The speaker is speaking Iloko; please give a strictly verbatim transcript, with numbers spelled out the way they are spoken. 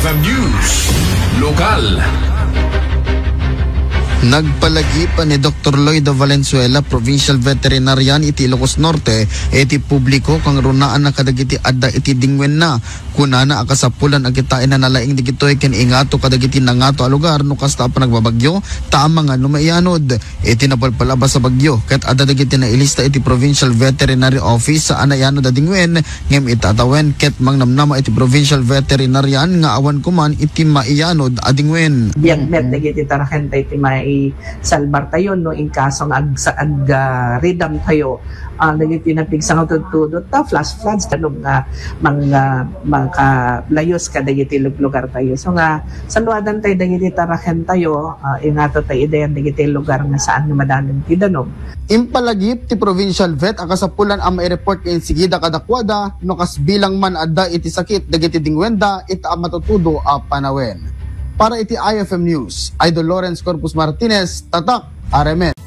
F M News Lokal. Nagpalagip ni Doktor Lloyd Valenzuela, Provincial Veterinarian iti Ilocos Norte, iti publiko kang runaanna kadagiti adda iti dingwenna. Kunana a kasapulan a kitaenna nalaing dagitoy ken ingato kadagiti nangato a lugar no kasta a panagbabagyo, ta amangan no maianod. Iti napalpalabas a bagyo, ket adda dagiti nailista iti Provincial Veterinary Office a naianod a dingwen, ngem itatawen ket mangnamnama iti Provincial Veterinarian nga awan koman iti maianod a dingwen. Biag met dagiti tarakenta iti maisalbar tayo no in kaso nga ag, ag ah, ridam tayo. Ah, dagiti napigsa nga tudtudot ta flash floods, ano nga mang ah, makalayos kadagiti luglugar tayo. So nga saluadan tayo dagiti tarakentayo, ah, ingato tayo idayan dagiti lugar nga saan nga madanon ti danum. Impalagip ti provincial vet a kasapulan a maireport nga insigida kadakuada no kas bilang man adda iti sakit dagiti dingwenda ita a matutudo a panawen. Para iti I F M News, Idol Lawrence Corpus Martinez, Tatak, R M N.